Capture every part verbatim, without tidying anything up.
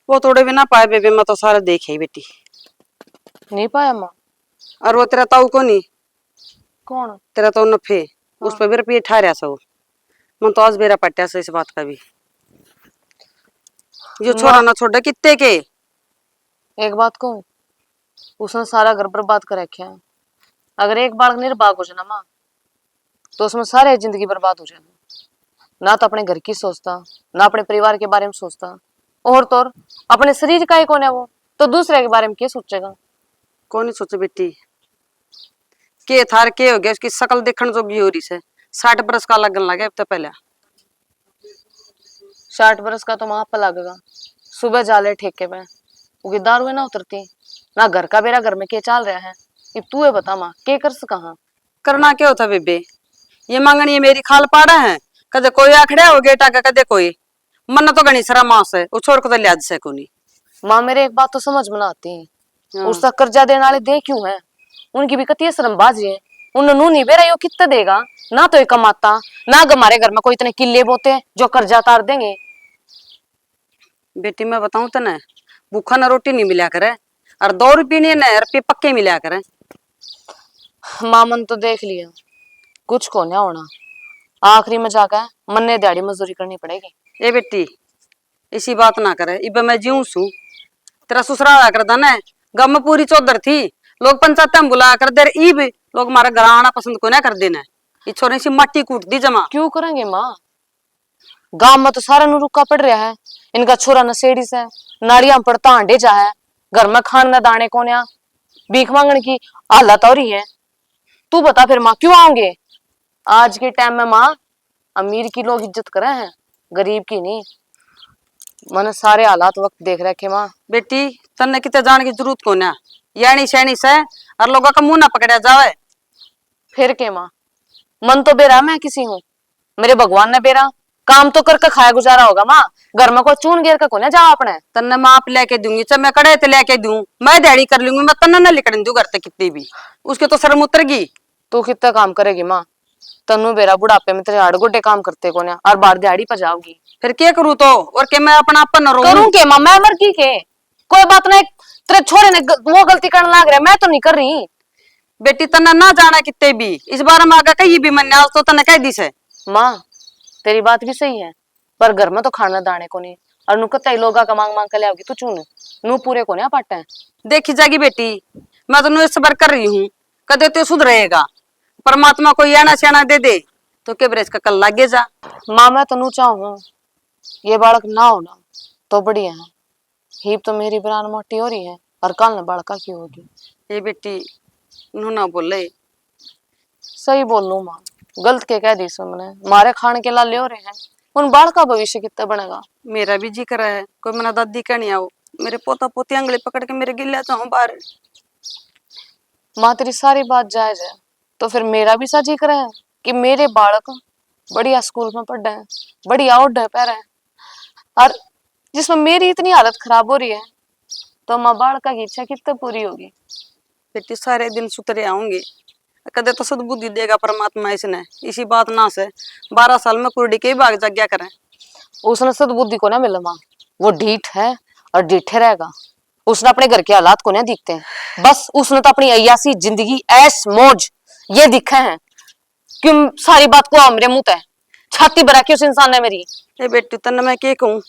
वो तोड़े भी ना पाए बेबे, मैं तो सारा देखे ही बेटी। नहीं पाया माँ। और वो तेरा ताऊ को नहीं? कौन? तेरा ताऊ नफे, उस हाँ। पे भी रुपये ठा रहा सौ। मन तो आज बेरा पट्या से इस बात का भी। यो माँ। छोरा ना छोड़ा कितने के। एक बात कहूँ, उसने सारा घर बर्बाद कर रखा है। अगर एक बालक निर्भाग हो जाए ना माँ, तो उसमें सारी जिंदगी बर्बाद हो जाएगी। ना तो अपने घर की सोचता, ना अपने परिवार के बारे में सोचता, और तो और अपने शरीर का ही कौन है वो, तो दूसरे के बारे में क्या सोचेगा? कौन ही सोचे बेटी, के थार के हो गया, उसकी शकल देखण जोगी हो रही से। साठ बरस का लगन लगे अब तो पहले। साठ बरस का तो माँ पे लगेगा। सुबह जाले ठेके पे, उकी दारू ना उतरती, ना घर का बेरा घर में के चाल रहा है। इब तू ये बता माँ, के कर सका हाँ? करना क्या होता बेबे, ये मांगनी है मेरी खाल पाड़ा है। कदे कोई आखड़िया हो गेटा का, कदे कोई। मन्ने तो घणी शर्म आ से, वो छोर को तो लिहाज से कोनी। माँ, मेरे एक बात तो समझ में ना आती। हाँ। उसका कर्जा देने वाले दे क्यों है? उनकी भी कती शर्म बाज है। उन्हें नू नहीं बेरा यो कित्ते देगा? ना तो ये कमाता, ना हमारे घर में कोई इतने किले बोते जो कर्जा तार देंगे। बेटी, मैं बताऊं तने, भूखा ना रोटी नहीं मिला करे, और दो रुपये ने ना रुपये पक्के मिला करे। माँ, मन तो देख लिया, कुछ को ना होना। आखिरी में जाकर मन्ने दिहाड़ी मजदूरी करनी पड़ेगी। ए बेटी, इसी बात ना करे, इब मैं जीऊं सू। तेरा ससुराल आया करदा ना, गाम में पूरी चौधर थी, लोग पंचायत में बुलाया कर दे, इब लोग हमारे घर आना पसंद को ना कर देना। ये छोरे सी माटी कूट दी जमा। क्यों करेंगे माँ? गांव में तो सारा नु रुका पड़ रहा है। इनका छोरा नशेड़ी से, नालियां पड़ता हांडे जा है, घर में खान न दाने कोन्या, भीख मांगण की हालत हो रही है। तू बता फिर माँ, क्यों आओगे? आज के टाइम में माँ, अमीर की लोग इज्जत करे हैं, गरीब की नहीं। मैंने सारे हालात वक्त देख रखे माँ। बेटी, तन्ने किते जान की जरूरत कोन्या, यानी सैनी से, और लोगों का मुंह ना पकड़या जावे। फिर के माँ, मन तो बेरा मैं किसी हूँ, मेरे भगवान ने बेरा, काम तो करके खाया गुजारा होगा माँ, घर में कोई चून गेर के कोने जाओ अपने। तन्ने मैं आप लेके दूंगी, चाहे मैं कड़े ते लेके दूं, मैं दिहाड़ी कर लूंगी, मैं तन्ने ना लिकड़न दूं घर ते कितनी भी। उसके तो शर्म उतर गई। तू कितना काम करेगी माँ? तन्नू बेरा बुढ़ापे में तेरे हाड़ गोडे काम करते कोने और बाहर दिहाड़ी पर जाओगी। फिर क्या करूँ तो? और के मैं अपना अपन रहूं? करूँ के माँ, मैं मर गई के? कोई बात नहीं, तेरे छोरे ने ग-, वो गलती करने लाग रहा, मैं तो नहीं कर रही। बेटी, तन्ने ना जाना किते भी, इस बारे में आगे कही भी मन्ने, आज तो तन्ने कह दी से। माँ, तेरी बात भी सही है, पर घर में तो खाना दाने को नहीं, और नु कत्ते ही लोगा का मांग मांग के ले आओगी तू चून, नु पूरे को नहीं पाटे। देखी जागी बेटी, मैं तो नु इस बार कर रही हूँ, कदे तो सुधरेगा, परमात्मा कोई आना सियाना दे दे, तो के बरेज का कल लागे जा। माँ, मैं तो नु चाहूँ, ये बालक ना होना तो बढ़िया है। हीप तो मेरी बरान मोटी हो रही है और काल ने बालका की होगी। ये बेटी, नू ना बोले। सही बोलूं माँ, गलत के कह दी सो मैंने। मारे खान के लाले हो रहे हैं, उन बालका भविष्य कितना बनेगा? मेरा भी जी करा है, कोई मना दादी कहनी आओ, मेरे पोता पोती आंगली पकड़ के मेरे गिल्ला जाऊं बाहर। माँ, तेरी सारी बात जायज है, तो फिर मेरा भी सा जी करे है कि मेरे बालक बढ़िया स्कूल में पढ़े, बढ़िया ओढ़े पहरे, और जिसमें मेरी इतनी हालत खराब हो रही है, तो माँ, बालका की इच्छा कितने पूरी होगी? बेटी, सारे दिन सुतरे आऊंगे, कदे तो सद्बुद्धि देगा परमात्मा इसने। इसी बात ना से बारह साल में कुरड़ी के ही भाग जाग्या करे। उसने सद्बुद्धि को ना मिले माँ, वो ढीठ है और ढीठे रहेगा। उसने अपने घर के हालात को नहीं दिखते हैं, बस उसने तो अपनी अय्यासी जिंदगी, ऐश मौज, ये दिखे हैं। क्यों सारी बात को हमरे मुंह तै छाती भरा के उस इंसान ने मेरी? ए बेटी, तन्ने मैं के कहूं,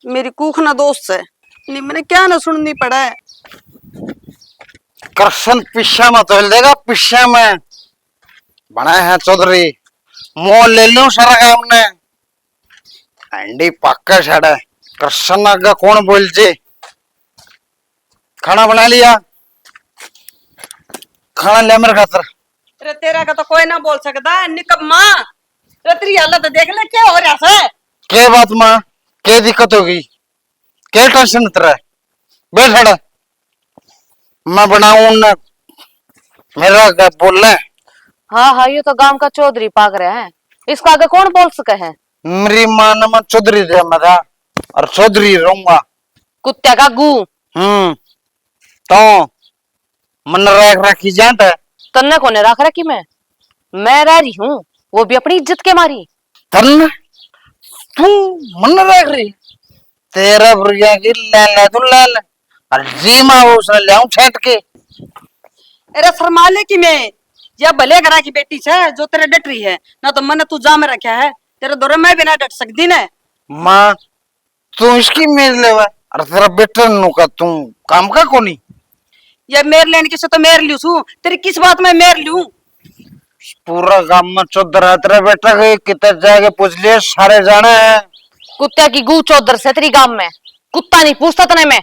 मेरी कूख ना दोस्त है, नहीं मैंने क्या ना सुननी पड़ा है। कृष्ण पीछे में तो हिल देगा, पीछे में बना है चौधरी, मोल ले लूं सारा काम ने। अंडी पक्का छड़ा, कृष्ण आगे कौन बोल जे? खाना बना लिया, खाना ले मेरे खातर। तेरे, तेरा का तो कोई ना बोल सकता, निकम्मा। तेरे, तेरी हालत देख ले, क्या हो रहा है? के बात माँ, के दिक्कत होगी, के टेंशन तेरा? बैठ हट, मैं बनाऊं ना, मेरा आगे बोल ले। हाँ हाँ, ये तो गांव का चौधरी पाक रहा है, इसका आगे कौन बोल सके है? मेरी माँ ने मैं चौधरी दे मेरा, और चौधरी रहूंगा। कुत्ते का गू। हम्म, तो मन राख राखी जात है। तन्ने कोने राख रखी मैं? मैं रह रही हूँ, वो भी अपनी इज्जत के मारी। तन तू मन रख रही, तेरा बुढ़िया की लैला तू लैला, और जी माँ वो उसने ले आऊं छेट के। अरे शर्मा ले कि मैं, या भले घरा की बेटी छे जो तेरे डट रही है, ना तो मने तू जा में रखा है, तेरे दौरे मैं भी ना डट सकती ने। माँ, तू इसकी मेर लेवा, और तेरा बेटा नु का तू काम का कोनी। या मेर लेने की से तो मेर लियो सू, तेरी किस बात में मेर लियो? पूरा गांव में चौधर है तेरा बेटा, के किते जाके पूछ लिए, सारे जाने हैं। कुत्ते की गू चौधर से तेरी गांव में, कुत्ता नहीं पूछता तने मैं।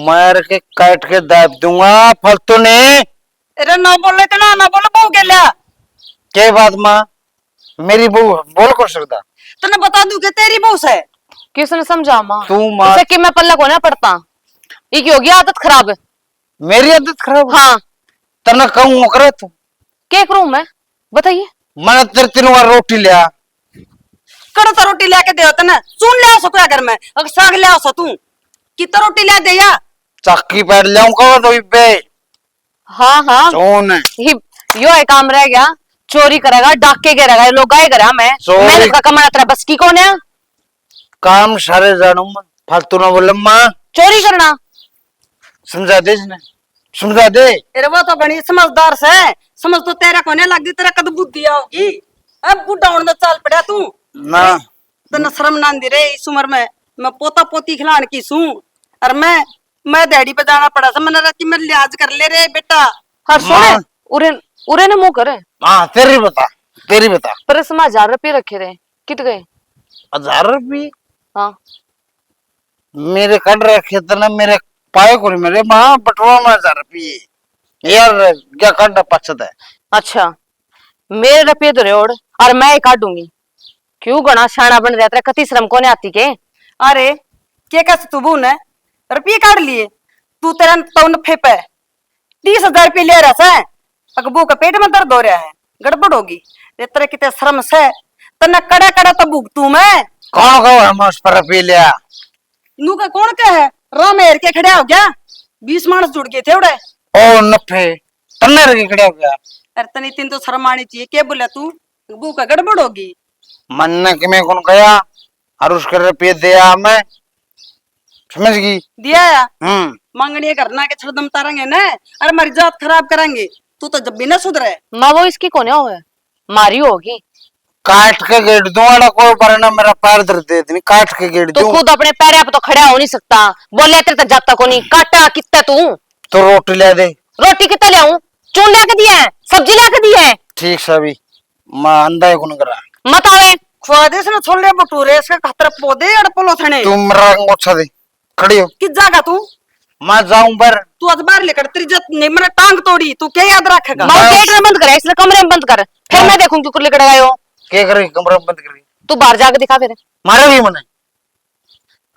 मार के काट के दाब दूंगा फालतू ने। अरे ना बोले इतना, ना बोले बहू के लिया। के बात माँ? मेरी बहू बोल कर सकता? तने बता दूं कि तेरी बहू से। किसने समझा माँ? तू माँ। उसे कि मैं पल्ला कोने पड़ता। ये की होगी आदत खराब? मेरी आदत खराब? हाँ। तने कहूँ वो करे तू? के करूँ मैं? बताइए। मैंने तेरे तीन बार रोटी लिया। कड़ो तो रोटी लेके दे तने। चून ले सको घर में, अगर साग ले सो तू। कितना रोटी ले दे या? चाकी पैर ले आऊंगा तो इब्बे। हाँ, हाँ। कौन है? ये, यो है काम रह गया। चोरी करेगा, डाके के रहेगा, ये लोग गाय करा मैं। चोरी। मेहनत का कमाना तेरा बस की कौन है? काम सारे जानू मैं, फालतू ना बोले माँ। चोरी करना। समझा दे इसने, समझा दे। अरे वो तो घणी समझदार से, समझ तो तेरा कोने लग गई, तेरा कद बुद्धि आओगी? अब बूढ़ा होने में चाल पड़ा तू। ना। तन्ने शर्म ना आंदी रे इस उम्र में? मैं पोता पोती खिलान की सूं, और मैं मैं दिहाड़ी पे जाना पड़ा था, मैंने राती मेरे लिहाज कर ले रे बेटा। हाँ, सुन, माँ। उरे, उरे ने मुंह करे। हाँ, तेरी बता, तेरी बता। पर्स में हजार रुपये रखे रहे, कित गए? हजार रुपये? हाँ। मेरे कट रखे तने, मेरे पाए कोनी मेरे माँ, बटवा में हजार रुपये। यार, क्या काटा पाछत है? अच्छा, मेरे रुपये तो रेवड़, और मैं ही काटूंगी। क्यों घणा शाना बन रहा तेरा, कती शर्म कोने आती के? अरे, के कस तू बू ने रुपये काट लिए? तू तेरा तो नफे पे तीस हजार रुपये ले रहा है, अगबू का पेट में दर्द हो रहा है, गड़बड़ होगी। रे तेरे किते शर्म से, तन्ने कड़ा कड़ा तो भुगतू मैं। कौन कहो हम उस पर रुपये लिया? नू का कौन कहे? राह में हेर के खड़ा हो गया, बीस मानस जुड़ गए थे उड़े। ओ नफे, तन्ने हेर के खड़ा हो गया। अरे तनी तीन तो शर्म आनी चाहिए, के बोला तू? अगबू का गड़बड़ होगी। मन्ने कि मैं कौन गया, और उसके रुपये दिया मैं, समझ गई? दिया है? हम्म। मांगनी करना के छड़दम तारेंगे ना, अरे हमारी जात खराब करेंगे। तू तो जब भी ना सुधरे। माँ वो इसकी कोने होवे, मारी होगी। काट के गेड़ दूं, आड़ा कोई बरना मेरा पैर धर दे, इतनी काट के गेड़ तू दूं। खुद अपने पैर पे तो खड़ा हो नहीं सकता, बोले तेरे तो जाता कोनी, काटा कित्ता तू? तो रोटी ले दे। रोटी कित्ता ले आऊं? चून ला के दिया है, सब्जी ला के दिया है। ठीक से भी, मैं आंदा ही कौन करा। मत आवे। खुआ दे इसने छोले भटूरे, इसके खातर पौधे अड़पलो थने। तू मरा अंगोछा दे, खड़ी हो। किस जागा तू? मैं जाऊं बाहर। तू आज बाहर लेकर, तेरी जत नहीं, मैंने टांग तोड़ी, तू क्या याद रखेगा? मैं गेट में बंद कर, इसने कमरे में बंद कर, फिर मैं देखूं क्यों लेकर आयो। क्या करे कमरे में बंद कर? तू बाहर जाके दिखा फिर। मारेगी मने।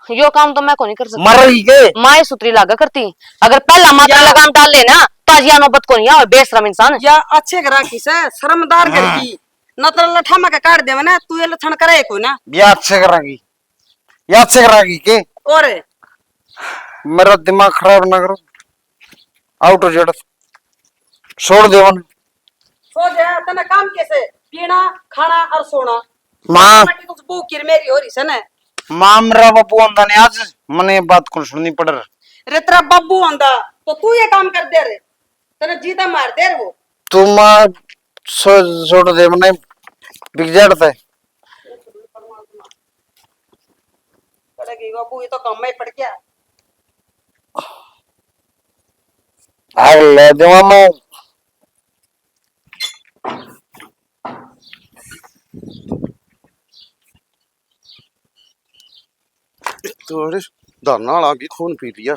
यो काम तो मैं को नहीं कर सकती। मर रही के? माए सुतरी लागा करती। अगर पहला माता या लगाम डाल ले ना, तो आज या नौबत को नहीं आवे, बेशरम इंसान। या अच्छे घर की से, शर्मदार घर हाँ। की। न तो लठा में के काट देवे ना, तू ये लक्षण करे को ना। या अच्छे घर की। या अच्छे घर की के? और? मेरा दिमाग खराब ना करो। आउट हो जेड़। छोड़ दे उन। सो जा, तने काम कैसे? पीना, खाना और सोना। माँ। मैं की कुछ भूख मेरी हो रही से ना। माँ, मेरा बाबू आंदा नहीं आज, मने ये बात को सुननी पड़ रहा। रे, तेरा बाबू आंदा, तो तू ये काम कर दे रे। तने जीता मार दे रे वो। तू माँ, सो-, छोड़ दे, मने बिगड़ जाता है। पड़ेगी बाबू, ये तो काम में पड़ गया। आग ले दूंगा मैं। तो अरे, धाना वाला भी खून पी लिया।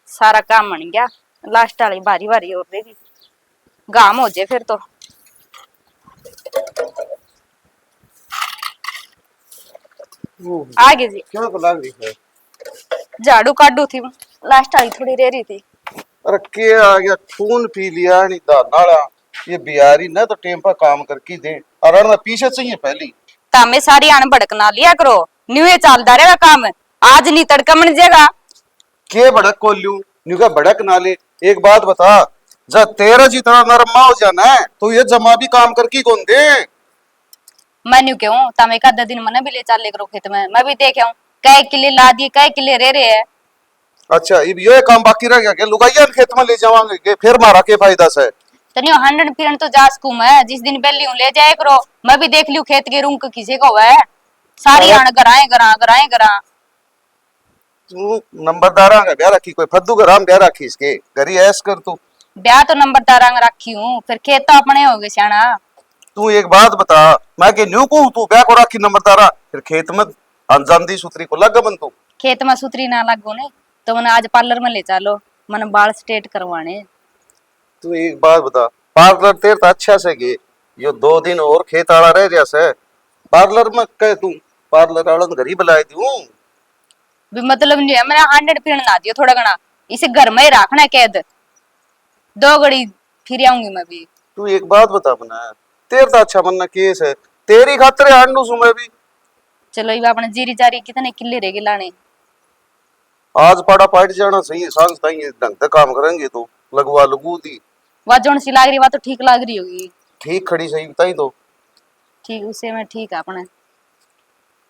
सारा काम बन गया, लास्ट वाली भारी भारी और रही, घाम हो जाए फिर तो। ओह, आ गई जी। क्या को लाग रही है? झाड़ू काढू थी, लास्ट वाली थोड़ी रह रही थी। अरे के आ गया, खून पी लिया नी धान वाला। ये बिहारी ना तो टेम पर काम करके दे, और मैं पीछे चाहिए पहली। तामे सारी आन भड़क ना लिया करो, न्यू ये चालदा रहेगा काम, आज नी तड़का मन जेगा। के भड़क को लूं, न्यू का भड़क ना ले। एक बात बता, जा तेरा जितना नरम हो जाना है, तो ये जमा भी काम करके कौन दे। मैं न्यू कहूँ, तम एक आधा दिन मने भी ले चाले करो खेत में, मैं भी देख आऊँ, कै किले ला दिए, कै किले रह रहे हैं। अच्छा, इब ये काम बाकी रह गया के लुगाइया खेत में ले जावांगे के, फिर मारा के फायदा से? तनियो हांडन फिरन तो जा सकूं मैं, जिस दिन बेली हूँ ले जाया करो, मैं भी देख लियो खेत के रुंक किसे को है। सारी अरे। आन कराए करा, कराए करा। तू नंबरदारा का ब्याह रखी, कोई फद्दू का राम ब्याह रखी इसके, घरी ऐश कर तू। ब्याह तो नंबरदारा का रखी हूँ, फिर खेत तो अपने हो गए स्याणा। तू एक बात बता, मैं के न्यू कहूँ तू ब्याह को रखी नंबरदारा, फिर खेत में अनजान दी सुथरी को लग बन तू। खेत में सुथरी ना लागो ने, तो मने आज पार्लर में ले चलो, मने बाल स्ट्रेट करवाने। तू एक बात बता, पार्लर तेरे तो अच्छा से गए, यो दो दिन और खेत आला रह रहा से, पार्लर में कह तू, पार्लर आला ने घर ही बुलाए दूं। भी मतलब नहीं है, मैंने हांडन फिरन ना दियो थोड़ा घना, इसे घर में ही रखना है कैद, दो घड़ी फिर आऊंगी मैं भी। तू एक बात बता मने, तेरे तो अच्छा मन्ना केस है, तेरी खातर हांडू सू मैं भी। चलो, ये अपने जीरी जारी कितने किले रह गए लाने। आज पाड़ा पाट जाना सही है, सांझ ताई ढंग से काम करेंगे तो लगवा लगू दी। वा जोन सी लाग रही, वा तो ठीक लाग रही होगी। ठीक खड़ी सही ताई तो। ठीक, उसे में ठीक है अपने।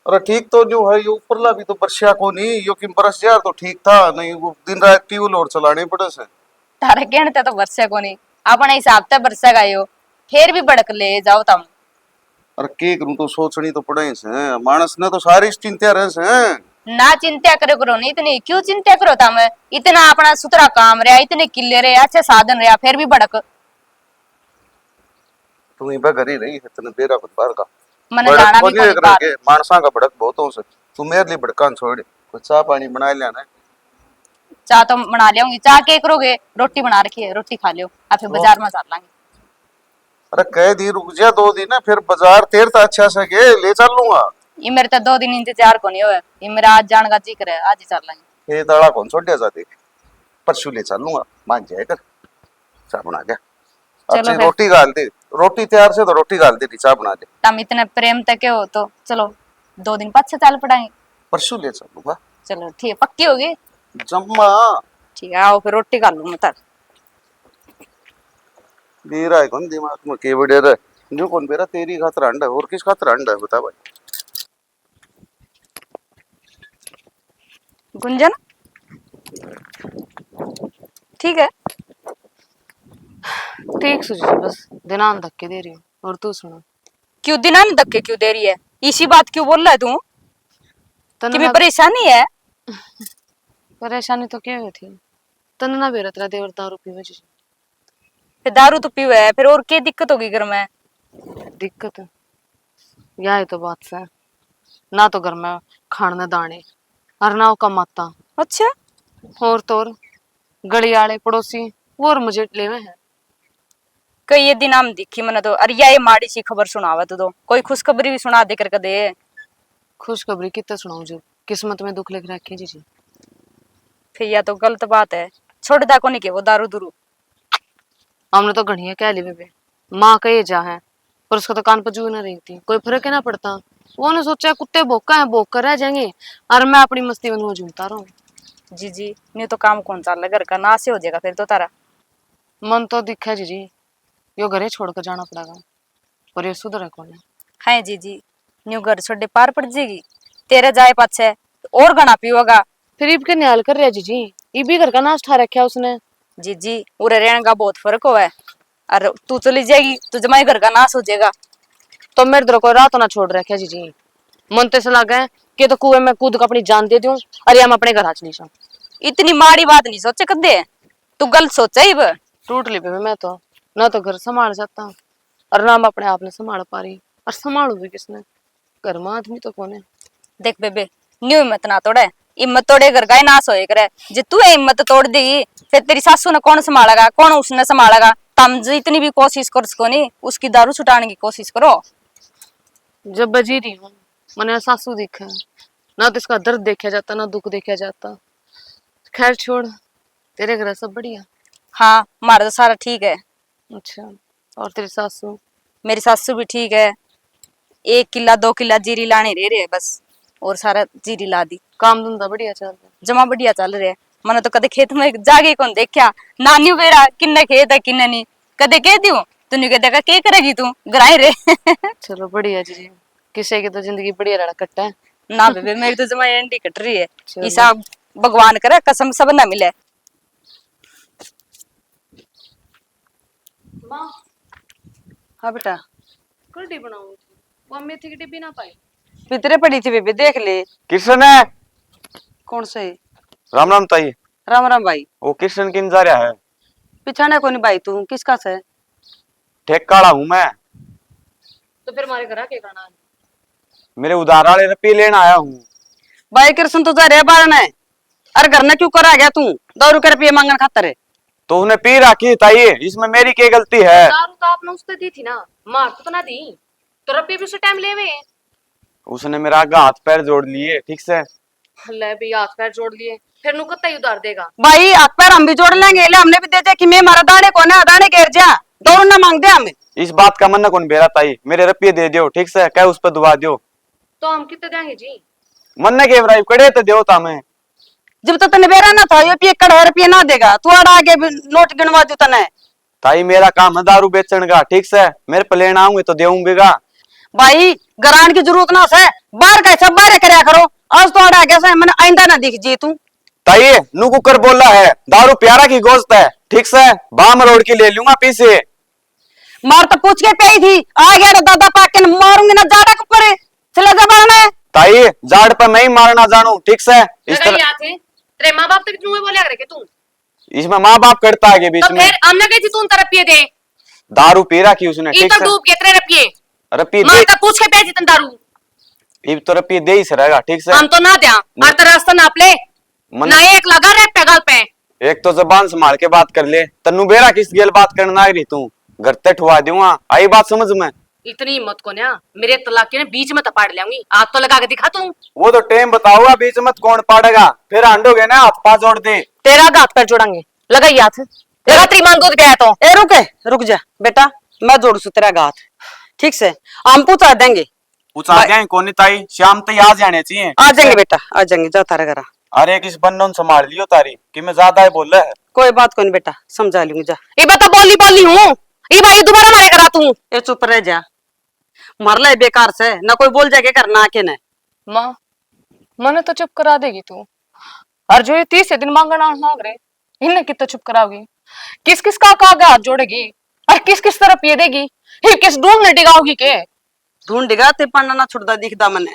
अरे ठीक तो न्यू है, ये ऊपरला भी तो बरस्या को नहीं, यो किम बरस यार तो ठीक था, नहीं वो दिन रात ट्यूबवेल और चलाने पड़े से। तारे कहने ते तो बरस्या को नहीं, अपने हिसाब ते बरसेगा यो, फिर भी भड़क ले जाओ तम। अरे के करूं, तो सोचनी तो पड़े से, मानस ने तो सारी चिंता रहे से। ना चिंता करे करो, नहीं इतनी क्यों चिंता करो तम, इतना अपना सुथरा काम रहा, इतने किले रहे, अच्छे साधन रहा, फिर भी भड़क। तू इबे घर ही रही है, तने बेरा कुछ बाहर का। मने भड़क जाना भी कोनी कोनी एक बाहर। रह के, मानसा का भड़क बहुत हो से। तू मेरे लिए भड़कान छोड़, कोई चाय पानी बना लिया ना। चाय तो बना लियाऊंगी, चाय के करोगे, रोटी बना रखी है, रोटी खा लियो, आ फिर ओ। बाजार में चल लांगे। अरे कह दी रुक जा दो दिन, फिर बाजार तेरे तो अच्छा से के ले चल लूंगा। ये मेरे तो दो दिन इंतजार को नहीं होया, ये मेरा आज जान का जी करे, आज ही चल लांगे। ये दाड़ा कौन छोड़ दिया जा देख, परसों ले चल लूंगा, मान जाए कर। चाय बना गया। चलो अच्छी फिर। रोटी घाल दे, रोटी तैयार से तो रोटी घाल दे, चाय बना दे। तम इतने प्रेम तक के हो तो चलो, दो दिन पाछे चल पड़ांगे। परसों ले चलूंगा। चलो ठीक है, पक्की होगी? जम्मा। ठीक है, आओ फिर रोटी घाल लूं मैं तर। बेरा है कौन दिमाग में के बड़े रे? जो कौन बेरा तेरी खातर अंडा है, और किस खातर अंडा है बता भाई? गुंजन, ठीक है? ठीक सु जी, बस दिनान धक्के दे रही हूँ। और तू सुना? क्यों दिनान धक्के क्यों दे रही है? इसी बात क्यों बोल रहा है तू? तन्ने कि मैं ना परेशानी है? परेशानी तो क्या हुई थी? तन्ने ना बेरा तेरा देवर दारू पीवे जी। फिर दारू तो पीवे है, फिर और के दिक्कत होगी घर में? दिक्कत? या ही तो बात से, ना तो घर में खाण ने दाने, और ना वो कमाता। अच्छा। और तो और, गली आले पड़ोसी वो और मजे लेवे हैं। कई ये दिन हम दिखी मने तो, अरे या ये माड़ी सी खबर सुनावे तू तो, कोई खुशखबरी भी सुना दे कर कदे। खुशखबरी कित्ते सुनाऊं जी, किस्मत में दुख लिख रखे जी जी। फिर या तो गलत बात है, छोड़दा कोनी के वो दारू दुरू। हमने तो घणिया कह ली बेबे, माँ कहे जा है, पर उसका तो कान पर जू ना रेंगती, कोई फर्क ही ना पड़ता। वो ने सोचा कुत्ते भोका है, भोक कर रह जाएंगे, और मैं अपनी मस्ती में नुआ झूमता रहूं। जी जी, न्यू तो काम कौन चाले, घर का नाश ही हो जाएगा फिर तो तारा। मन तो दिखे जी जी, यो घरे छोड़ कर जाना पड़ेगा, पर यो सुधरे कौन है। है जी जी, न्यू घर छोड़े पार पड़ जाएगी, तेरे जाए पाछे और घना पीवेगा। फिर इब के न्याल कर रहा जीजी, इब भी घर का नाश ठा रखा उसने। जीजी, उरे रहने का बहुत फर्क होवे, और तू चली जाएगी तो जमाई घर का नाश हो जाएगा। तो मेरे धोरे कोई राह तो ना छोड़ रखा जीजी, मन तो ऐसा लगे कि तो कुएं में कूद के अपनी जान दे दूं, अरे हम अपने घर आ चली जाऊं। इतनी माड़ी बात नहीं सोचे कदे, तू गलत सोचे इब। टूट ली बेबे मैं तो, ना तो घर संभाल सकता और ना मैं अपने आप ने संभाल पा रही, और संभालू भी किसने? घर में आदमी तो कोने। देख बेबे, न्यू हिम्मत ना तोड़े, हिम्मत तोड़े घर का ही नाश होए करे। जे तू ये हिम्मत तोड़ देगी, फिर तेरी सासू ने कौन संभालेगा, कौन उसने संभालेगा? तम जितनी भी कोशिश कर सको नी, उसकी दारू छुटाने की कोशिश करो। जब बजी रही हूँ, मने सासू दिखे, ना तो इसका दर्द देखा जाता, ना दुख देखा जाता। खैर छोड़, तेरे घर सब बढ़िया? हाँ, हमारा तो सारा ठीक है। अच्छा, और तेरी सासू? मेरी सासू भी ठीक है, एक किला दो किला जीरी लाने रह रहे बस, और सारा जीरी ला दी। काम धंधा बढ़िया चल रहा? जमा बढ़िया चल रहा है। मैंने तो कदे खेत में जाके कौन देखा, ना न्यू बेरा किन्ने खेत है किन्ने नहीं। कदे कह दियो तो न्यू कह देगा, के करेगी तू, ग्राही रे। चलो बढ़िया जी, किसी की तो जिंदगी बढ़िया रहना कट्टा है। ना बेबे, मेरी तो जमा एंडी कट रही है। चलो। ईसा भगवान करे कसम सब ना मिले। माँ। हाँ बेटा। कढ़ी बनाऊंगी, वो मेथी की डिब्बी ना पाई। भीतरे पड़ी थी बेबे, देख ले। किशन है? कौन से? राम राम ताई। राम राम भाई। वो किशन किन जा रहा है? पिछाने कोनी भाई, तू किसका से? ठेका वाला हूँ मैं। तो फिर मारे घर आके करना है? मेरे उधार वाले रुपये लेने आया हूँ। भाई कृष्ण तो जा रहा है बाहर ने, अरे घर ने क्यों कर आ गया तू? दो रुपये रुपये मांगन खातर। तो उन्हें पी रखी ताई, इसमें मेरी क्या गलती है? दारू तो आपने उसने दी थी ना, मार तो ना दी, तो रुपये भी उसी टाइम लेवे। उसने मेरा आगे हाथ पैर जोड़ लिए, ठीक से। ले भी हाथ पैर जोड़ लिए, फिर नु कत्ता ही उधार देगा। भाई हाथ पैर हम भी जोड़ लेंगे, ले हमने भी दे दे कि मैं मारा दाने को ना दाने घेर जा, दौड़ ना मांग दे हम। इस बात का मन कौन बेरा ताई, मेरे रुपये दे दियो, ठीक से, कह उस पर दुआ दियो। तो हम कितने देंगे जी? मन ने के बराई कड़े तो दियो ता मैं। जब तो तने बेरा ना था, ये पिए कड़े रुपये ना देगा, तू आड़ा आगे भी नोट गिनवा दू तने। ताई, मेरा काम है दारू बेचण का, ठीक से? मेरे पे लेण आऊंगे तो देऊं बेगा। भाई, ग्रांड की जरूरत ना से, बाहर का हिसाब बाहर करया करो। आज तो अड़ा गया से, मैंने आइंदा ना दिख जी तू। ताई, नु कुकर बोला है, दारू प्यारा की गोश्त है, ठीक से? बाम रोड की ले लूंगा पीसे। मार तो पूछ के प्याई थी, आ गया रे दादा पाक के मारूंगी ना जाड़ा के ऊपर, चला जा बाहर में। ताई, जाड़ पे मैं ही मारना जानू, ठीक से? इस तरह क्या थे? तेरे माँ बाप तक क्यों बोला करे के तू? इसमें माँ बाप कड़ता है के बीच तो में। फिर हमने कही थी तू उन तरफ पिए दे। दारू पी रखी उसने, इब ठीक तो से? डूब के तेरे रपिए। रपिए माँ दे। तक पूछ के पे जितन दारू। इब तो रपिए दे ही सरेगा, ठीक से? हम तो ना द्या। नहीं। और तेरा रास्ता नाप ले। मन ना एक लगा रे पे गल पे। एक तो जबान संभाल के बात कर ले। तन्नू बेरा किस गेल बात करना आ रही तू? घर ते ठुआ दूंगा। आई बात समझ में? इतनी हिम्मत को ना, मेरे तलाक के ना बीच में तपाड़ लेंगी। हाथ तो लगा के दिखा तू। वो तो टेम बताओगा, बीच में कौन पाड़ेगा, फिर हांडोगे ना, हाथ पा जोड़ दे। तेरा हाथ पैर जोड़ांगे, लगाई हाथ। तेरा तेरी मां दूध पिया तो। ए, रुक, रुक जा बेटा, मैं जोड़ सु तेरा हाथ, ठीक से? हम पूछा देंगे। पूछा देंगे कोनी ताई, शाम तक आ जाने चाहिए। आ जाएंगे बेटा, आ जाएंगे, जा थारा घर। अरे किस बन्नों संभाल लियो तारी, कि मैं ज्यादा ही बोले है। कोई बात कोनी बेटा, समझा लूंगी, जा। इबा तो बोली बोली हूँ, इबा ये दोबारा मारे करा तू। ए, चुप रह जा। मार ले बेकार से, ना कोई बोल जाके करना आके ने। माँ, मने तो चुप करा देगी तू। और जो ये तीस दिन मांगण आण लाग रहे, इन्हें कितना चुप कराओगी? किस किस का, का आगे हाथ जोड़ेगी? और किस किस तरफ ये देगी? ये किस ढूंढने डिगाओगी के? ढूंढेगा ते पाना ना छुड़दा दिखदा मने।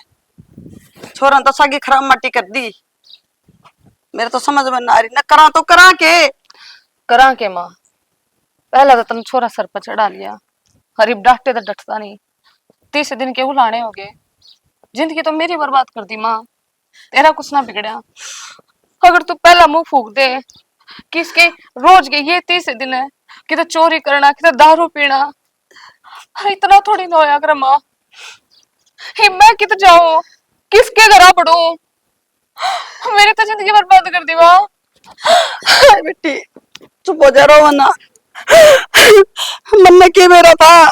छोरा तो सागी खराब माटी कर दी। मेरे तो समझ में ना आ रही, ना करा तो करा के। करा के माँ, पहला तो तन छोरा सर पर चढ़ा लिया, हरीब डांटे तो डटता नहीं। तीसरे दिन के उलाने हो गए, जिंदगी तो मेरी बर्बाद कर दी माँ, तेरा कुछ ना बिगड़ा। अगर तू पहला मुंह फूक दे, किसके रोज के ये तीसरे दिन है, किते चोरी करना, किते दारू पीना, अरे इतना थोड़ी ना होया करे माँ। हे मैं कित जाऊं, किसके घरा पड़ूं? मेरी तो जिंदगी बर्बाद कर दी माँ। हाय बेटी, चुप हो जा, रो ना। मन में के बेरा था,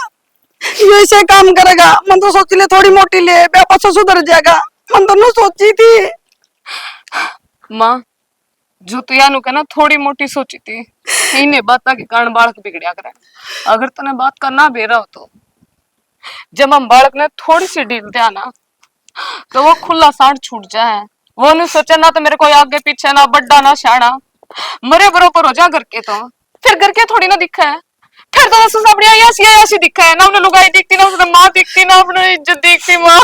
ये ऐसे काम करेगा। मन तो सोच ले थोड़ी मोटी ले, ब्याह सुधर जाएगा। मन तो नु सोची थी। माँ, जो तू यानू कहना थोड़ी मोटी सोची थी, इन्हें बातां के कारण बालक बिगड़या करे। अगर तने बात का ना बेरा हो तो, जब हम बालक ने थोड़ी सी ढील दिया ना, तो वो खुला सांड छूट जाए। वो नहीं सोचे ना तो मेरे कोई आगे पीछे, ना बड्डा ना स्याणा, मरे बरोबर हो जा घर के। तो फिर घर के थोड़ी ना दिखे है, फिर तो बस अपनी अयासी अयासी दिखे है ना, उन्हें लुगाई दिखती ना, उन्हें माँ दिखती ना, अपनी इज्जत दिखती माँ।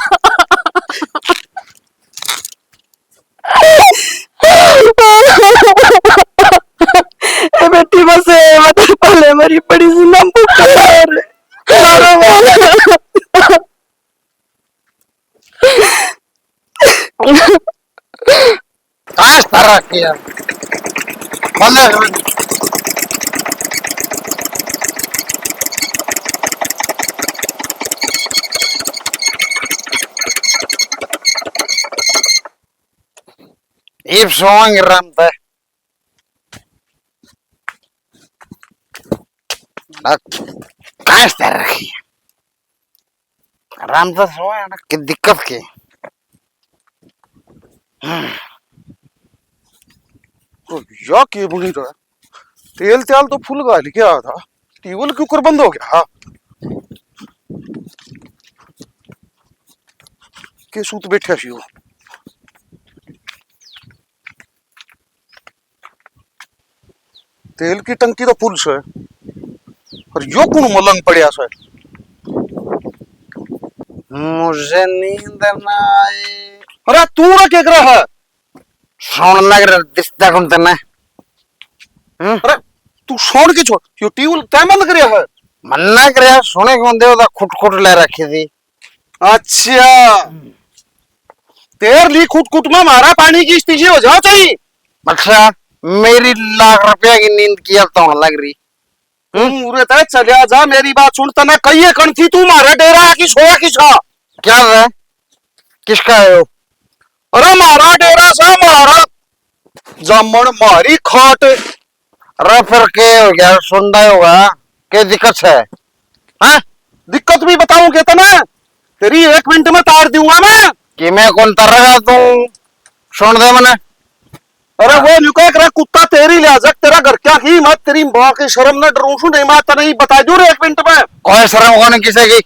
ए बेटी बस, ए, मत पहले मरी पड़ी सी ना पुकार। काश तरह किया। बंदा इब सोंग रम ते। काश तरह किया। आराम से सोया ना, कि दिक्कत के? हम्म। या के बनी रहा? तेल त्याल तो फुल घाल के आया था, ट्यूबवेल क्यों कर बंद हो गया? के सूत बैठा सी वो। तेल की टंकी तो फुल से, और यो कौन मलंग पड़या से? मुझे नींद ना आए। अरे तू रे के कर रहा है? सुन लग रहा, दिसता कौन तन्ने? हम्म? अरे तू सुन के छोड़, यो ट्यूबवेल तै बंद करया है? मन्ना करया, सुने कौन दे, ओदा खुट खुट ले रखी थी। अच्छा, तेरे लिए खुट खुट में मारा पानी की स्थिति हो जाओ चाहिए। अच्छा, मेरी लाख रुपया की नींद की अब तो होने लग रही। हम्म? तू उरे तक चलिया जा, मेरी बात सुन, तने कहिए कण थी, तू मारा डेरा की सोया किसा? क्या है? किसका है वो? अरे मारा डेरा सा, मारा जामण मारी खाट। अरे फिर के हो गया, सुनदा होगा, के दिक्कत है? हैं? दिक्कत भी बताऊं के तने? तेरी एक मिनट में तार दूंगा मैं। कि मैं कौन तरगा तू? सुन दे मने। अरे वो न्यू कह कर कुत्ता तेरी लिहाज है, तेरा घर क्या की मत, तेरी माँ की शर्म ना डरूं सु नहीं, मैं तने ही बता दूं रे एक मिनट में। कोई शर्म कौन किसे की?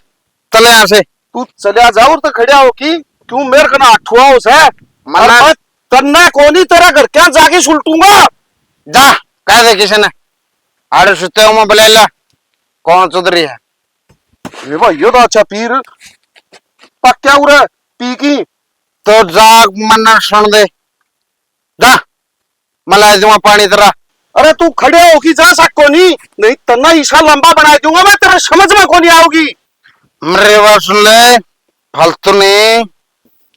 चले यहाँ से। तू चला जा और तो खड़ा हो की क्यों मेरे कना अठुआ हो से? मन्ना और मैं तन्ना कोनी तेरा घर क्या जाके सुलटूंगा। जा, कह दे किसी ने। आड़े सुते हो मैं बुला ला। कौन चौधरी है? ये भाई, ये तो अच्छा पीर। पक्का उरे पी की। तो जा, मन्ना सुन दे। जा, मैं ला दूंगा पानी तेरा। अरे तू खड़े हो की जा सको नहीं, नहीं तन्ना ईसा लंबा बना दूंगा मैं, तेरे समझ में कोनी आओगी। मेरे बात सुन ले, फालतू नहीं।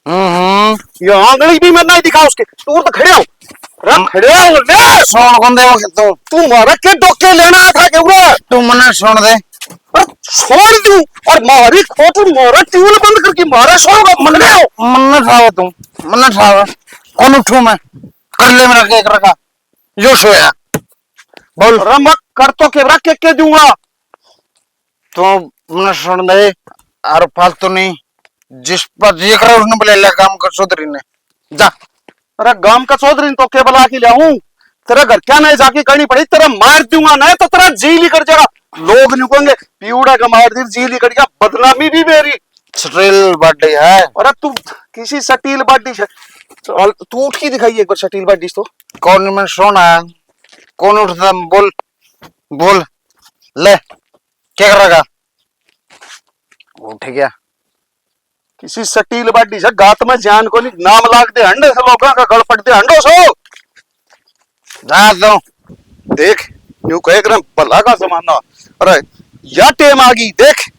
हम्म, हम्म। ये आंगली भी मैं नहीं दिखा उसके, तू तो खड़े हो। अरे खड़े हो ले। सुन कौन दे वो तू? तू मारा के डोके लेना था के उरा? तू मन्ना सुन दे। अरे छोड़ दूं और मारी खोट मारा ट्यूबवेल बंद करके मारा सो मन्ना, मन्ना ठावा तू, मन्ना ठावा। कौन उठू मैं? कर ले मेरा के कर रखा। जो सोया। बोल। अरे मैं कर तो के रख के, के दूंगा। तू मन्ना सुन दे, और फालतू नहीं। जिस पर जी करे उसने बुला ले काम कर चौधरी ने। जा। अरे गांव का चौधरी ने तो के बुला के लाऊं? तेरे घर क्या नहीं जाके कहनी पड़ी, तेरा मार दूंगा ना तो तेरा जी निकल जाएगा। लोग न्यू कहेंगे, "पीवड़ा का मार दी, जी निकल गया।" बदनामी भी मेरी। स्टील बॉडी है। अरे तू किसी स्टील बॉडी से, चल, तू उठ के दिखाइए एक बार स्टील बॉडी तो। कौन मैं सोना? कौन उठता? बोल, बोल, ले, क्या करेगा? उठ गया। किसी स्टील बॉडी से गात में जान को नहीं, नाम लाग दे हंडे से, लोगों का गल पट दे हंडो सो। जा दो। देख, न्यू कहे कर भला का जमाना। अरे, या टेम आ गई, देख,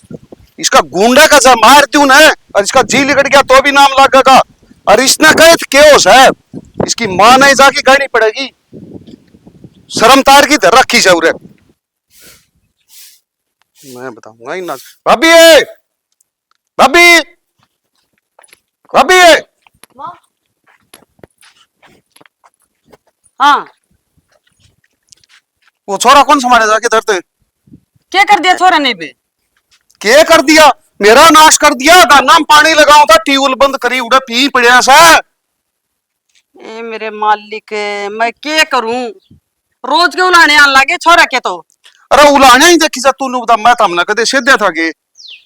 इसका गुंडा का जा मार दूं ना, और इसका जी लिकड़ गया तो भी नाम लागेगा। और इसने कहे तो के हो साहब, इसकी माँ ने जाके कहनी पड़ेगी। शर्म तार की धर रखी से उरे। मैं बताऊंगा इन्ना। भाभी, भाभी, भाभी। हाँ। वो छोरा कौन संभालेगा किधर ते? क्या कर दिया छोरा ने बे? क्या कर दिया? मेरा नाश कर दिया। दाना में पानी लगाऊं था, ट्यूबवेल बंद करी, उड़े पी पड़या सा। ए मेरे मालिक, मैं के करूं? रोज के उलाने आन लागे छोरा के तो। अरे उलाने ही देखी जा तू, नु बता, मैं तो हमने कदे सीधा था के?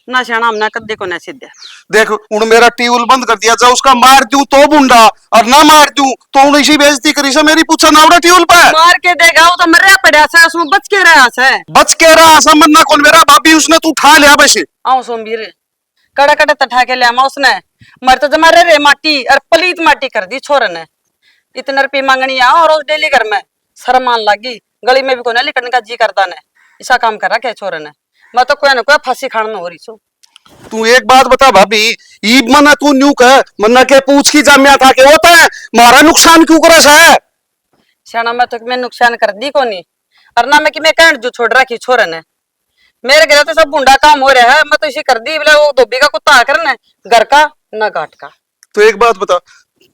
ना शाना, हमने कदे को ना सीधा। देख, उन मेरा ट्यूबवेल बंद कर दिया, जा उसका मार दूं तो बुंडा, और ना मार दूं तो उन इसी बेइज्जती करी से मेरी, पूछा ना उड़ा ट्यूबवेल पे। मार के देगा, वो तो मरया पड़ा से, उसमें बच के रहा से। बच के रहा से, मरना कौन मेरा भाभी, उसने तू उठा लिया बस। आओ सोमवीर। कड़े कड़े तठा के लिया मैं उसने। मर तो जमा रे, रे माटी और पलीत माटी कर दी छोरे ने। इतने रुपये मांगनी आ और रोज डेली घर में। शर्म आन लागी। गली में भी कोने लिकड़ने का जी करता ने। ऐसा काम कर रखे छोरे ने। मैं तो कोई ना कोई फांसी खान में हो रही छू। तू एक बात बता भाभी, ईब मना तू न्यू कह, मन्ना के पूछ की जाम्या था के होता है, मारा नुकसान क्यों करे सा है? सियाना, मैं तो मैं नुकसान कर दी कोनी, और ना मैं कि मैं कहण जो छोड़ रखी छोरे ने। मेरे घर तो सब भुंडा काम हो रहा है, मैं तो इसी कर दी, बोले वो धोबी का कुत्ता आकर ने, घर का ना घाट का। तो एक बात बता,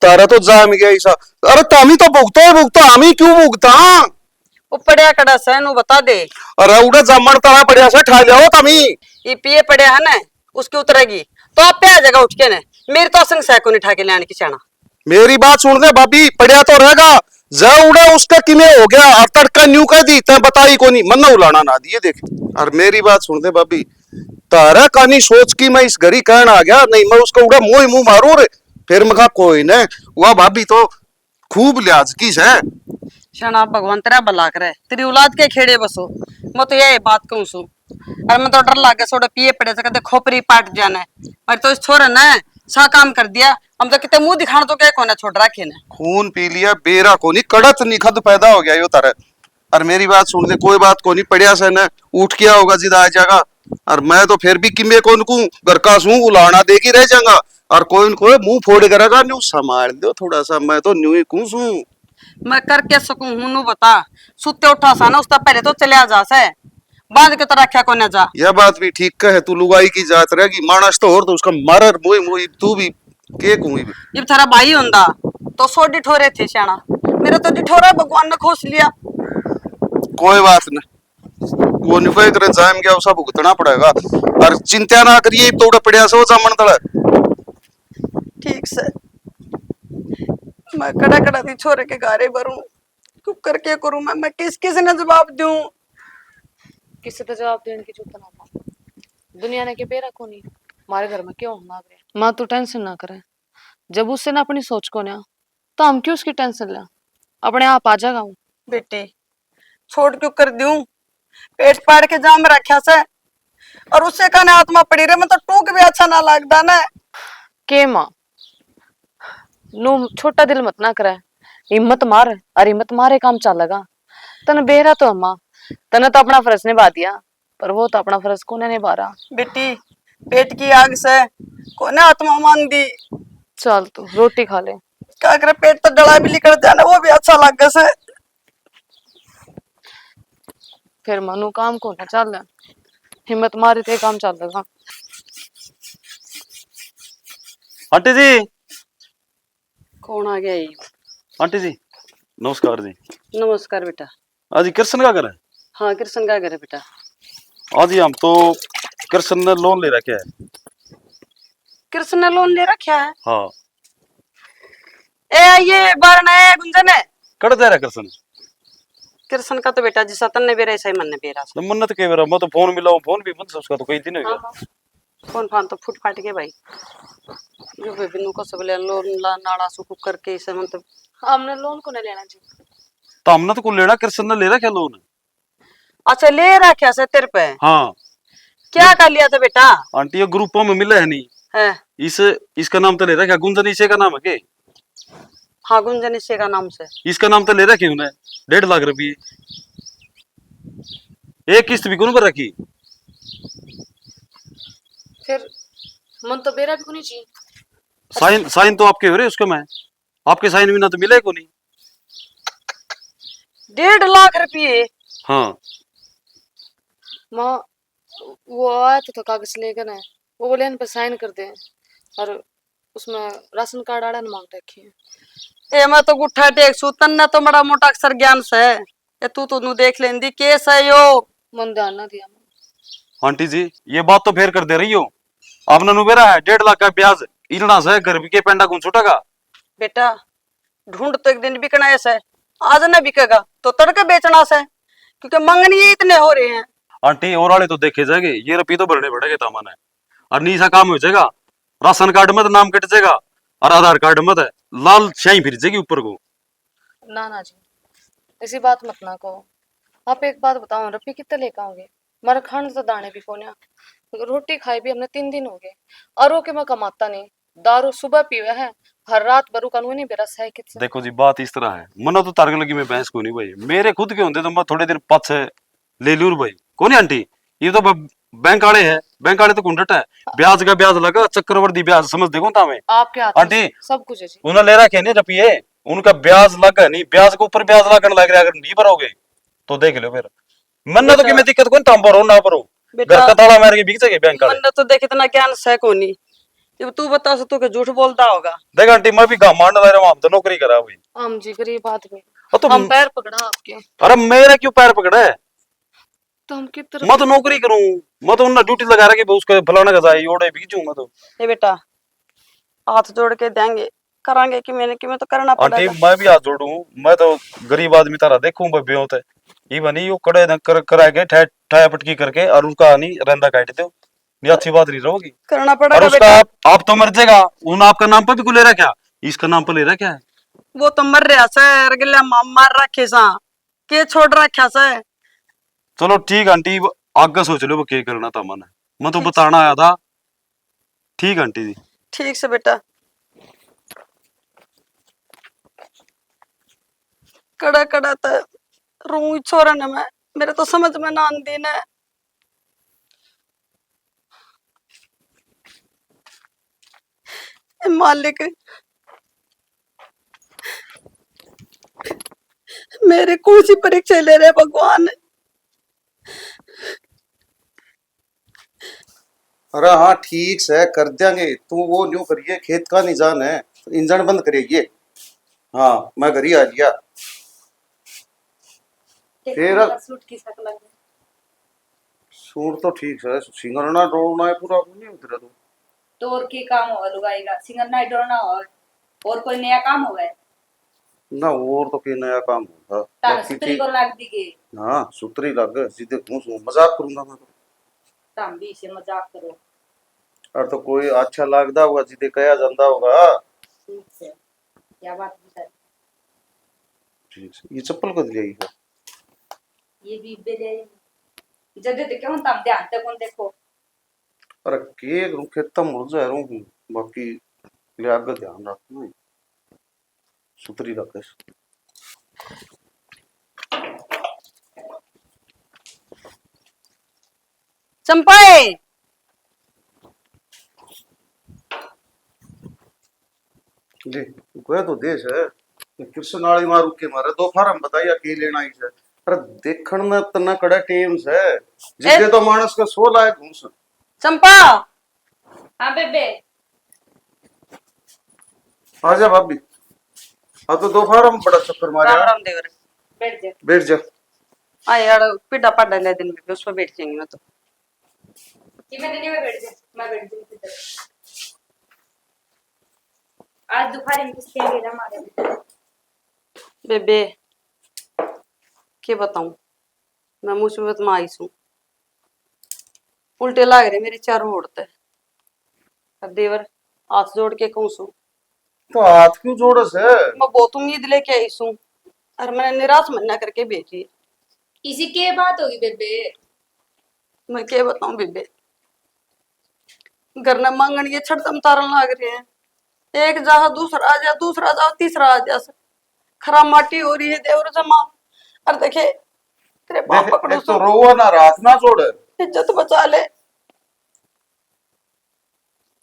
तारा तो जाम गया ईसा, अरे तामी तो भुगतो है, भुगतो, हम ही क्यों भुगता? वो पड़या कड़ा सै, नु बता दे। अरे उड़ा जामण तारा पड़या सै, ठा लिया हो तामी। ये पिए पड़या है ना, उसकी उतरेगी तो आप पे आ जाएगा उठ के ने। मेरी तो असंग सै को नहीं ठा के लाने की चाहना। मेरी बात सुन ले भाभी, पड़या तो रहेगा, जा उड़ा उसका किमे हो गया, और तड़का न्यू कह दी, तै बताई कोनी, मन्ना उलाना ना दिए देख। और मेरी बात सुन दे भाभी, तारा कानी सोच की मैं इस घरी कहन आ गया, नहीं मैं उसका उड़ा मुंह ही मुंह मारूं रे। फिर मैं कहा, कोई ना, वह भाभी तो खूब लिहाज की सै। शना भगवान तेरा भला करे, तेरी औलाद के खेड़े बसो। मैं तो यही बात कहूं सू। अरे मैं तो डर लागे, सोडे पिए पड़े से कदे खोपरी पाट जाने। अरे तो इस छोरे ने सा काम कर दिया, हम तो किते मुंह दिखाण तो क्या कोना छोड़ रखे ने। खून पी लिया, बेरा कोनी, कड़त निखद पैदा हो गया यो तारे। अरे मेरी बात सुन ले, कोई बात कोनी, पड़या से ने, उठ गया होगा जिदा आ जाएगा। और मैं तो फिर भी किमे कोन कूं, घर का सूं, उलाना देगी रह जाऊंगा। और कोई न कोई मुंह फोड़ करेगा, न्यू संभाल दो थोड़ा सा, मैं तो न्यू ही कूं सूं। मैं कर के सकूं हूं, नू बता। सुत्ते उठा सा ना, उसका पहले तो चले आ जा से। बांध के तो रखा कोने जा। यह बात भी ठीक कहे तू, लुगाई की जात रहेगी, मानस तो और तो उसका मारर मोई मोई, तू भी के कहूं इब? इब थारा भाई होंदा तो सोडी ठोरे थे स्याणा, मेरा तो डिठोरा भगवान ने खोस लिया। कोई बात नहीं, वो न्यू कह करे जाम गया, उसा भुगतना पड़ेगा। और चिंता ना करिए, इब तो उड़ा पड़या सो जामन तले। ठीक से, मैं कड़ा कड़ा थी छोरे के गारे भरूं, कुकर के करूं मैं, मैं किस किस ने जवाब दूं? किसे तो जवाब देने की जरूरत ना पा। दुनिया ने के बेरा कोनी, हमारे घर में क्यों होना गया। माँ, तू टेंशन ना करे, जब उससे ना अपनी सोच को ना, तो हम क्यों उसकी टेंशन लें? अपने आप आ जाएगा वो। बेटी, छोड़ क्यों कर दूं? पेट पाड़ के जाम रखा से, और उससे कहने आत्मा पड़ी रहे, मैं तो टूक भी अच्छा ना लगदा ना। के माँ, नू छोटा दिल मत ना करे, हिम्मत मार, और हिम्मत मारे काम चलेगा। तने बेरा तो है माँ, तने तो अपना फर्ज निभा दिया, पर वो तो अपना फर्ज कोने निभा रहा। बेटी, पेट की आग से कोने आत्मा मानदी। चल तू रोटी खा ले। क्या करे, पेट तो डला भी निकल जाना, वो भी अच्छा लगे से। फिर मनु काम को ना चल, हिम्मत मारे ते काम चलेगा। आंटी जी। कौन आ गया ये? आंटी जी, नमस्कार जी। नमस्कार बेटा। आज कृष्ण का घर है? हाँ, कृष्ण का घर है बेटा। आज ही हम तो कृष्ण ने लोन ले रखे है। कृष्ण ने लोन ले रखा है? हाँ। ए, ये बारना है गुंजन है। कड़ जा रहा कृष्ण? कृष्ण का तो बेटा जिसा तन्ने बेरा ऐसा ही मन्ने बेरा। तो मन्नत के बेरा, मैं तो फोन मिलाऊं, फोन भी बंद से उसका तो कई दिन हो गया। हाँ, हाँ। फोन फान तो फूट फाट गए भाई। जो भी बिनु को सब ले लोन ला नाला सुकु करके इसे मन तो। हमने लोन को नहीं लेना जी। तो हमने तो को लेना, कृष्ण ने ले रखा लोन। अच्छा, ले रखा से तेरे पे? हाँ। क्या कर लिया था बेटा? आंटी, ये ग्रुपों में मिले है नहीं। है। इस, इसका नाम तो ले रखा, गुंजन इसे का नाम है के? हाँ, गुंजन इसे का नाम से। इसका नाम तो ले रखे उन्हें डेढ़ लाख रुपये। एक किस्त भी कौन भर रखी? फिर मन तो बेरा भी कोनी जी। साइन, साइन तो आपके हो रहे उसके में, आपके साइन बिना तो मिले कोनी। डेढ़ लाख रुपये? हाँ। माँ, वो आया तो था कागज लेकर ना, वो बोले इन पर साइन कर दे, और उसमें राशन कार्ड वाला ने मांग रखी है। ए, मैं तो गुट्ठा टेक सू, तन्ने तो बड़ा मोटा अक्षर ज्ञान से। ए, तू तो नू देख लेंदी, केस है यो। मन ध्यान ना दिया। आंटी जी, ये बात तो फेर कर दे रही हो। आपने नु बेरा है डेढ़ लाख का ब्याज, इलना से घर के पेंडा कौन छुटेगा? बेटा, ढूंढ तो एक दिन बिकना है से, आज ना बिकेगा तो तड़के बेचना से, क्योंकि मंगनिये इतने हो रहे हैं। आंटी, और वाले तो देखे जाएंगे, ये रुपये तो भरने पड़ेंगे तामा ने। और नीसा काम हो जाएगा, राशन कार्ड में तो नाम कट जाएगा और आधार कार्ड में तो लाल स्याही फिर जाएगी ऊपर को। ना, ना जी, ऐसी बात मत ना कहो। आप एक बात बताओ, रुपये कितने लेकर आओगे? मारे खाने तो दाने भी कोन्या, रोटी खाए भी हमने तीन दिन हो गए। और वो के मैं कमाता नहीं, दारू सुबह पीवे है, हर रात बरू कानूनी बेरा सह कित से। देखो जी, बात इस तरह है, मन्ना तो तारक लगी मैं भैंस को नहीं भाई, मेरे खुद के होंदे तो मैं थोड़े दिन पाछे ले लूं भाई। कोनी आंटी, ये तो ब-, बैंक वाले हैं, बैंक वाले तो कुंडट है, ब्याज का ब्याज लगा, चक्रवर्ती ब्याज समझ देखो तावे। आपके हाथ में आंटी, सब कुछ है जी। उन्हें ले रखे नहीं रुपये, उनका ब्याज लगा नहीं, ब्याज के ऊपर ब्याज लगने लग रहा, अगर नहीं भरोगे तो देख लो फिर। मन्ने तो बेटा, किमे दिक्कत कोनी, ताम भरो ना भरो। बेटा, घर का ताला मार के बिक जाएगा बैंक वाले। मन्ने तो देख इतना ज्ञान से कोनी। जब तू बता सो तो के झूठ बोलता होगा। देख आंटी, मैं भी गाम मांड ला रहा हूँ, हम तो नौकरी करा हुई। हम जी गरीब आदमी। ओ तो हम पैर पकड़ा आपके। अरे मेरा क्यों पैर पकड़ा है? तो हम कित तरह मैं तो नौकरी करूँ, मैं तो उन्हें ड्यूटी लगा रखी, उसके फलाना का जाए, ओड़े बिक जाऊँ मैं तो। ए बेटा, हाथ जोड़ के देंगे, करांगे कि मैंने, कि मैं तो करना आंटी, पड़ेगा। मैं भी हाथ जोड़ू, मैं तो गरीब आदमी तारा देखूं बे ब्यों ते। ये बनी यो कड़े न कर, करा के ठा, ठा पटकी करके और उनका नहीं रंदा काट दो, नहीं अच्छी बात नहीं रहोगी। करना और पड़ेगा उसका बेटा। आप, आप तो मर जाएगा, उन आपका नाम पे भी को ले रखा, इसका नाम पे ले रखा है। वो तो मर रहा सै, अर गल्या मार मार रखे सा, के छोड़ रखा सै। चलो ठीक आंटी, आगे सोच लो वो के करना था मने, मैं तो ठीक। बताना आया था। ठीक आंटी जी। ठीक से बेटा। कड़ा कड़ा तो रूं छोरा ने मैं, मेरे तो समझ में ना आंदी ने। ए मालिक, मेरे कौन सी परीक्षा ले रहे भगवान? अरे हाँ, ठीक से कर देंगे। तू वो न्यू करिए, खेत का नहीं जान है, इंजन बंद करिए। हाँ, मैं घर ही आ गया। देखो फिर? मेरा सूट किसा का लग गया? सूट तो ठीक से, सिंगरना डोलना है पूरा, नहीं उतरे तो। तो और के काम होगा लुगाई का? सिंगरना ही डोलना हो, और कोई नया काम होगा? ना, और तो के नया काम होगा। तारा बाकी सुतरी ठीक। को लाग दी के? हाँ, सुतरी लग, सीधे घूस मजाक करूंगा मैं तो। तुम भी इसे मजाक करो। और तो कोई अच्छा लगदा होगा, जिदे कहा जांदा होगा। ठीक है, क्या बात बता? ठीक है, ये चप्पल कद ले आई है? ये भी इब्बे ले आई। जदे तो क्यों तम ध्यान तक कौन देखो? अरे, के करूं, खेत में मुड़ जा रहूं हूं, बाकी ले आगे ध्यान रखना। सुतरी रख। चंपाए। ले, गए तो देश है। कृष्ण आली मारू के मारे दो फार्म बताइया के लेना ही है। अरे, देखण में तना कड़ा टेम से। जिसके ए- तो मानस का सो लायक हूं से। चंपा। हाँ बेबे। आजा भाभी। आ तो दोपहर में बड़ा चक्कर मारा। राम राम देवर। बैठ जा। बैठ जा। आ यार, पीढ़ा पाडा ले दिन में उस पर बैठ जाएंगे ना तो। कि मैं नहीं बैठ जा, मैं बैठ जाऊंगी इधर। आज दोपहर में किसके लिए मारे? बेबे, के बताऊं? मैं मुसीबत में आई सूं। उल्टे लाग रहे मेरे चारों ओर तै। अब देवर, हाथ जोड़ के कहूं सूं। तो हाथ क्यों जोड़े से? मैं बहुत उम्मीद लेके आई सूं, और मैंने निराश मन्ना करके भेजी। इसी के बात होगी बेबे? मैं के बताऊं बेबे, घर ने मांगण ये छड़दम तारण लाग रहे हैं। एक जा दूसरा आ जा, दूसरा जा तीसरा आ जा। खराब माटी हो रही है देवर जमा। और देखे, तेरे पाप देख, पकड़ू एक तो सू। रोवो ना, हाथ ना जोड़। इज्जत बचा ले।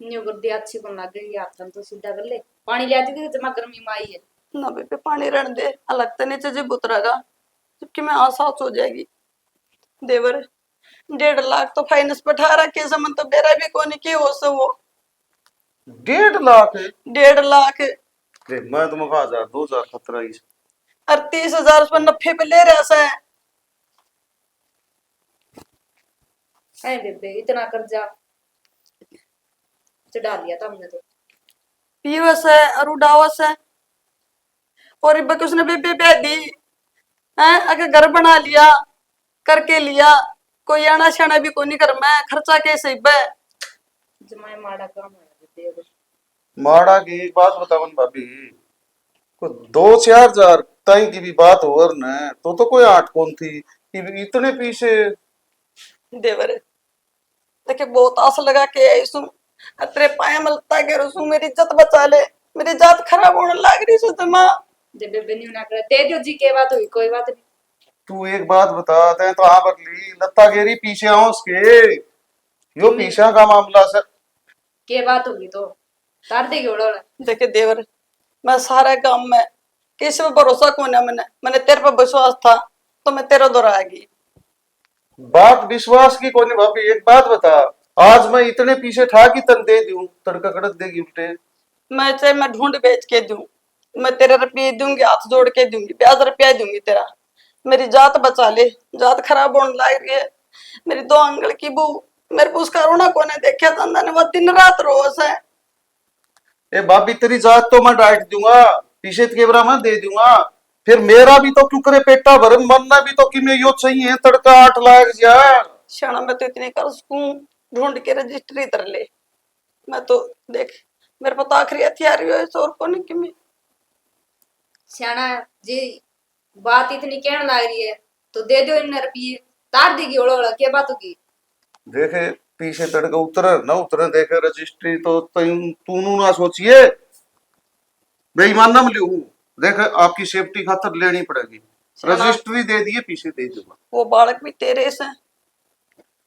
न्यू कर दिया, अच्छी बन लग गई, हाथ तो सीधा कर ले। पानी ले आती थी, जमा गर्मी में आई है। ना बेबे, पानी रहने दे, अलग तने चीजें बुतरागा, जबकि मैं आसाच हो जाएगी। देवर, डेढ़ लाख तो फाइनेंस पे ठा रखे से, मन तो बेरा भी कोनी के हो से वो। डेढ़ लाख? डेढ़ लाख। देख, मैं तो मखा हजार, दो हजार खतरा ही। और तीस हजार उस पर नफे पे ले रहा से। ए बेबे, इतना कर्जा चढ़ा लिया था हमने तो। पीवे से और उड़ावे से। और इब्बे उसने बेबे ब्याह दी, हैं, अगर घर बना लिया, करके लिया, कोई आना शाना भी कोनी घर में, खर्चा कैसे इब्बे? जमाए माड़ा काम होया बेबे। माड़ा की एक बात बतावन भाभी, कोई दो चार हजार ताई की भी बात होर न, तो, तो कोई आट कौन थी, इब इतने पीछे। देवर, देखे, बहुत आस लगा के आई सूं, अरे तेरे पाए में लत्ता गिरू सूं, मेरी इज्जत बचा ले, मेरी जात खराब होने लाग रही सो जमा। दे बेबे, न्यू ना करे, दे दो जी, के बात हुई, कोई बात नहीं। तू एक बात बता, तै तो हाँ बदली, लत्ता गेरी पीछे आओ उसके, यो हम्म। पीछा का मामला सर। के बात होगी तो तार देगी ओड़ा ओड़ा। देखे देवर, मैं सारे काम में किसी पे भरोसा कोन्या, मैंने, मैंने तेरे पे विश्वास था तो मैं तेरे दौरा आ गई। बात विश्वास की कोनी भाभी, एक बात बता, आज मैं इतने पीछे ठा की तन दे दूं, तड़का कड़क देगी उल्टे। मैं चाहे मैं ढूंढ बेच के दूं, मैं तेरे रुपये दूंगी, हाथ जोड़ के दूंगी, ब्याज रुपया ही दूंगी तेरा। मेरी जात बचा ले, जात खराब होने लाग रही है। मेरी दो आंगल की बहू, मेरे को उसका रोना कोने देखा जाता ने, वो दिन रात रोस है। ए भाभी, तेरी जात तो मैं डांट दूंगा, पीछे के बरा मैं दे दूंगा। फिर मेरा भी तो क्यों करे पेटा भर, मरना भी तो कि मैं यो चाहिए, तड़का आठ लाख जा। श्याणा, मैं तो इतने कर सकूं, ढूंढ के रजिस्ट्री कर ले। मैं तो देख, मेरे पास तो आखिरी हथियार ही है, और कौन कि मैं। श्याणा जी, बात इतनी कहन लाग रही है, तो दे दो इन रुपये, तार देगी ओला ओला, के बात होगी? देखे, पीछे तड़के उतरे ना उतरे, देखे रजिस्ट्री तो तू नू ना सोचिए, बेईमाना में लिहूं। देखे, आपकी सेफ्टी खातर लेनी पड़ेगी। रजिस्ट्री दे दिए, पीछे दे दूंगा। वो बालक भी तेरे से।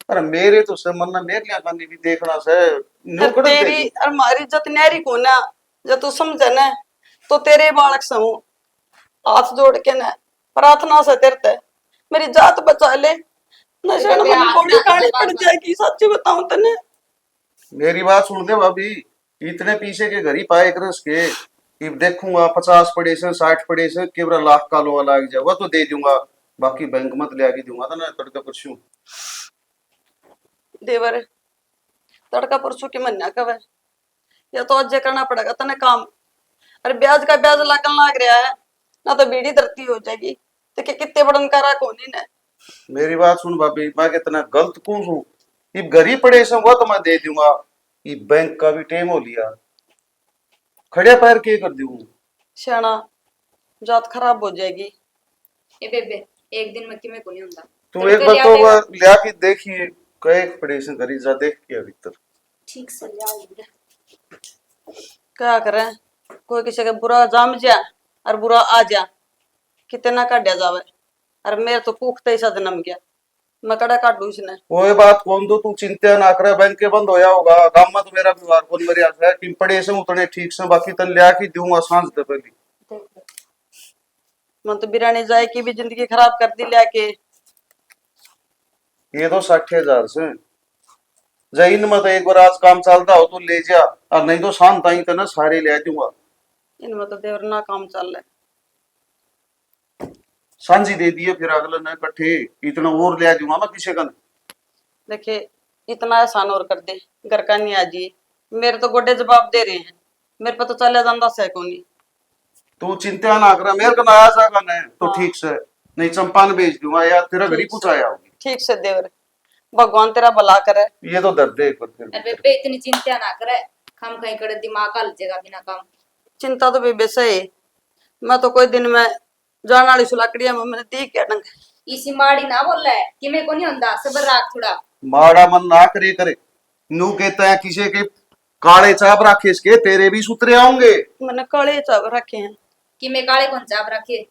अरे मेरे तो से, मन्ना मेरे लिया खानी भी देखना से। न्यू अरे कड़क तेरी देगी। अरे हमारी इज्जत न्यारी को ना, जब तू समझे ना, तो तेरे बालक से हूँ। हाथ जोड़ के ना प्रार्थना से तेरे ते, मेरी जात बचा ले, नशा में गोली खानी पड़ जाएगी, सच्ची बताऊं तने। मेरी बात सुन दे भाभी, इतने पीछे के घर ही पाए करस के, इब देखूंगा पचास पड़े से, साठ पड़े से, केवरा लाख का लोहा लाग जावा तो दे दूंगा, बाकी बैंक मत ले आके दूंगा था ना तड़का परसों। देवर, तड़का परसों की मन्ना कवे, या तो आज करना पड़ेगा तने काम। अरे ब्याज का ब्याज लागन लाग रहा है, ना तो बीड़ी धरती हो जाएगी। तो के कितने बड़न का राख होनी ने। मेरी बात सुन भाभी, मैं कितना गलत कौन हूँ? इब घर ही पड़े से हुआ तो मैं दे दूंगा, इब बैंक का भी टाइम हो लिया, खड़े पैर के कर दूं? श्याणा, जात खराब हो जाएगी। ए बेबे, एक दिन में किमे को नहीं होता। तू एक बार तो लिया के देखिए, कई पड़े से घर ही जा देख के भीतर। ठीक से जाओ। क्या करे, कोई किसी के बुरा जाम जा और बुरा आ जा, कितना काढ़ा जावे। और मेरे तो पुख्ता ही सा जन्म गया, मैं कड़ा काटू इसने। ओए बात कौन, तो तू चिंता ना करे, बैंक के बंद होया होगा। गांव में तो मेरा व्यवहार कौन मेरे हाथ है कि पड़े से उतने ठीक से, बाकी तन लिया के दूंगा सांझ तक पहली। मन तो बिराने जाए की भी जिंदगी खराब कर दी लिया के। ये तो साठ हजार से, जा इनमें तो एक बार आज काम चलता हो तो ले जा, और नहीं तो शाम ताई तने सारे ले दूंगा। इनमें तो देवर ना काम चल रहा। सांझी दे दिए फिर अगले ने इकट्ठे, इतना और ले दूंगा मैं किसे कन। देखिए, इतना एहसान और कर दे, घर का नहीं आ जी। मेरे तो गोडे जवाब दे रहे हैं, मेरे पे तो चला जाता सै कोनी। तू चिंता ना कर, मेरे कन आया जागा ने तो हाँ। ठीक से, नहीं चंपा ने भेज दूंगा यार, तेरा घर ही कुछ आया होगी। ठीक से देवर, भगवान तेरा भला करे। ये तो दर्द है एक बार फिर। अरे बेबे, इतनी चिंता ना करे, हम कहीं कड़े दिमाग हल जाएगा बिना काम। चिंता तो बेबे सही, मैं तो कोई दिन में जान वाली सुलाकड़िया में मैंने देख क्या ढंग। इसी माड़ी ना बोले, किमे को नहीं होंदा, सबर राख थोड़ा। माड़ा मन ना करे करे। नू कहता है किसे के काले चाप रखे इसके, तेरे भी सुतरे आऊंगे। मैंने काले चाप रखे हैं। किमे काले कौन चाप रखे?